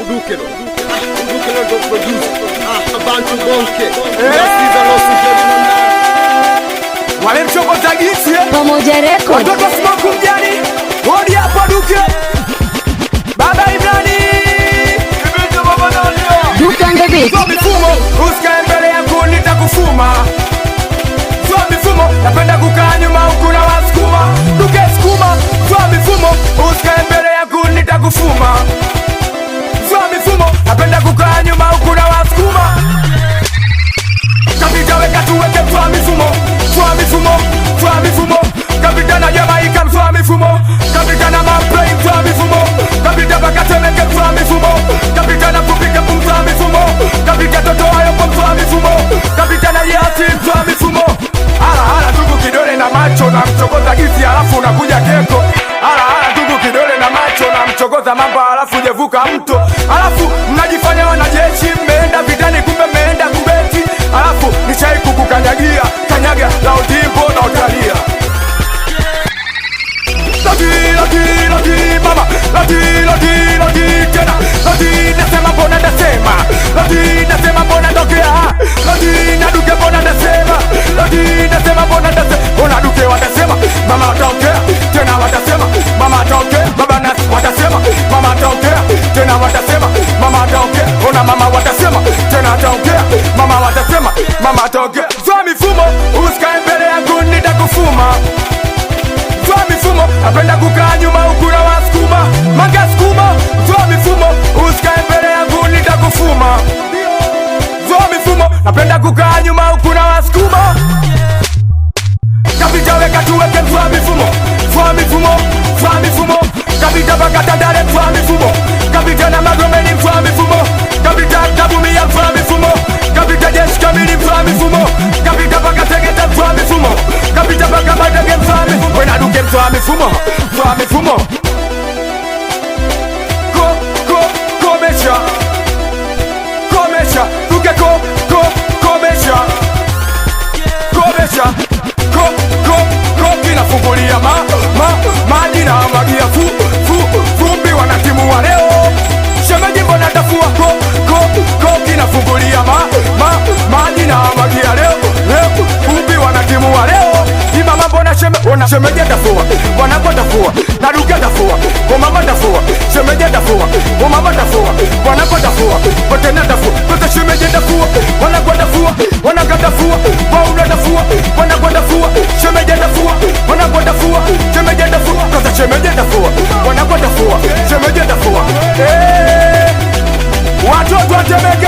Dukelo. Dukelo ndo producer. Abantu bonke. Nasiza losi Walimchokoza giti Pamoja Record. watoto smoku mjani hodi hapa Duke Baba Imrani Duke on the beat. Zua mifumo usikae mbele yangu nitakufuma. Zua mifumo napenda kukaa nyuma huku na wasukuma. Duke sukuma. Zua mifumo usikae mbele yangu nitakufuma. Zua mifumo napenda kukaa nyuma huku na wasukuma. Kapita weka tuweke mtwa mifumo, mtwa mifumo, mtwa mifumo. Kapita na Jamaika mtwa mifumo, kapita na Maplay mtwa mifumo, kapita paka Temeke mtwa mifumo, kapita na Kupike mtwa mifumo, kapita Toto Ayopo mtwa mifumo, kapita na Yati mtwa mifumo. Ala ala ndugu kidole na macho na mchokoza gizi alafu unakuja keko. Ala ala ndugu kidole na macho na mchokoza mambo alafu jevuka mto. Alafu mnajifanya wanajeshi mmeenda vitani kumbe mmeenda kubeti. Alafu nishai kukukanyagia kanyaga la utimbo na utalia. Lati lati lati mama lati lati lati tena lati nasema mbona nasema lati nasema mbona tokea lati naduke mbona nasema lati nasema mbona nasema mbona duke watasema mama tokea tena watasema mama tokea baba na watasema mama tokea tena watasema mama tokea ona mama watasema tena tokea mama watasema mama tokea. Zua mifumo usikae mbele yangu nitakufuma. Zua mifumo napenda kukaa nyuma huku na wasukuma manga sukuma. Zua mifumo usikae mbele yangu nitakufuma. Zua mifumo napenda kukaa nyuma huku na wasukuma. Kapita weka tuweke mtwa mifumo, mtwa mifumo, mtwa mifumo. Kapita paka Tandale mtwa mifumo, kapita na Magomeni mtwa mifumo, kapita Tabumia mtwa mifumo, kapita jeshi kamili mtwa mifumo, kapita paka Tegeta mtwa mifumo, kapita paka Madege mtwa mifumo, wena Duke mtwa mifumo, mtwa mifumo. Ko ko komesha, komesha, Duke ko ko komesha, komesha. Ko ko ko kinafungulia ma ma maji na magia fu fu vumbi wanatimu wa leo. Shemeji mbona tafua ko ko ko kinafungulia ma ma maji na magia leo leo vumbi wanatimu wa leo. Ni mama mbona sheme ona shemeji tafua wanako tafua na duka tafua kwa mama tafua shemeji tafua kwa mama tafua wanako tafua wote na tafua kwa shemeji tafua wanako tafua wanaka tafua wauna tafua wanako tafua shemeji tafua wanako tafua shemeji tafua kwa shemeji tafua wanako tafua shemeji tafua. Watoto wa Temeke.